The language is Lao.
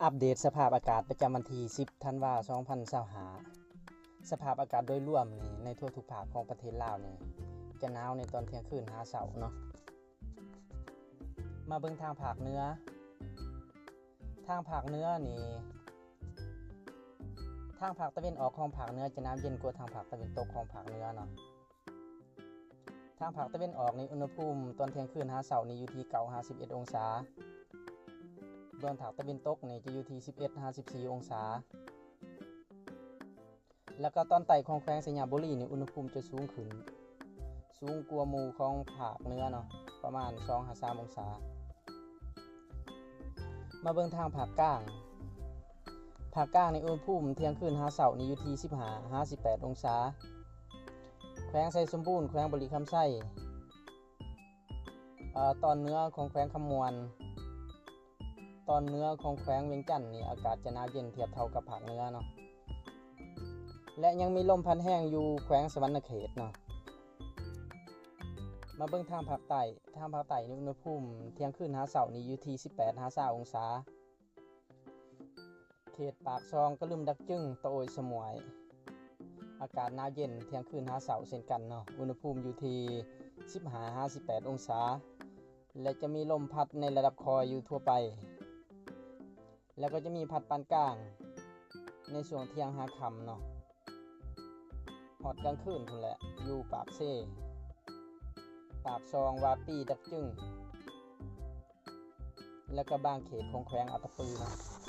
ອັບເດດສະພາບອາກາດປະຈຳວັນທີສິບ ທັນວາ ສອງພັນຊາວຫ້າ. ສະພາບອາກາດໂດຍລວມນີ້ ໃນທົ່ວທຸກພາກຂອງປະເທດລາວນີ້ ຈະໜາວໃນຕອນທ່ຽງຄືນຫາເຊົ້າເນາະ. ມາເບິ່ງທາງພາກເໜືອ. ທາງພາກເໜືອນີ້ ທາງພາກຕາເວັນອອກຂອງພາກເໜືອຈະໜາວເຢັນກວ່າທາງພາກຕາເວັນຕົກຂອງພາກເໜືອເນາະ. ທາງພາກຕາເວັນອອກນີ້ ອຸນຫະພູມຕອນທ່ຽງຄືນຫາເຊົ້ານີ້ຢູ່ທີ່ເກົ້າຫາສິບເອັດອົງສາ, ເບື້ອງພາກຕາເວັນຕົກນີ້ຈະຢູ່ທີ່ສິບເອັດຫາສິບສີ່ອົງສາ. ແລ້ວກໍຕອນໃຕ້ຂອງແຂວງໄຊຍະບູລີນີ້ ອຸນຫະພູມຈະສູງຂຶ້ນ, ສູງກວ່າໝູ່ຂອງພາກເໜືອເນາະ ປະມານສອງຫາສາມອົງສາ. ມາເບິ່ງທາງພາກກາງ. ພາກກາງນີ້ ອຸນຫະພູມທ່ຽງຄືນຫາເຊົ້ານີ້ຢູ່ທີ່ສິບຫ້າຫາສິບແປດອົງສາ. ແຂວງໄຊສົມບູນ, ແຂວງບໍລິຄຳໄຊ, ເອີ ຕອນເໜືອຂອງແຂວງຄຳມ່ວນ, ຕອນເໜືອຂອງແຂວງວຽງຈັນນີ້ ອາກາດຈະໜາວເຢັນທຽບເທົ່າກັບພາກເໜືອເນາະ ແລະ ຍັງມີລົມພັດແຮງຢູ່ແຂວງສະຫວັນນະເຂດເນາະ. ມາເບິ່ງທາງພາກໃຕ້. ທາງພາກໃຕ້ນີ້ ອຸນຫະພູມທ່ຽງຄືນຫາເຊົ້ານີ້ຢູ່ທີ່ສິບແປດຫາຊາວອົງສາ. ເຂດປາກຊ່ອງ, ກະລຶມ, ດັກຈຶງ, ຕະໂອ້ຍ, ສະໝວຍ ອາກາດໜາວເຢັນທ່ຽງຄືນຫາເຊົ້າເຊັ່ນກັນເນາະ, ອຸນຫະພູມຢູ່ທີ່ສິບຫ້າຫາສິບແປດອົງສາ ແລະ ຈະມີລົມພັດໃນລະດັບຄ່ອຍຢູ່ທົ່ວໄປ ແລ້ວກໍຈະມີພັດປານກາງໃນຊ່ວງທ່ຽງຫາຄ່ຳເນາະ ຮອດກາງຄືນພຸ້ນແຫຼະ ຢູ່ປາກເຊ, ປາກຊ່ອງ, ວາປີ, ດັກຈຶງ ແລ້ວກໍບາງເຂດຂອງແຂວງອັດຕະປືເນາະ.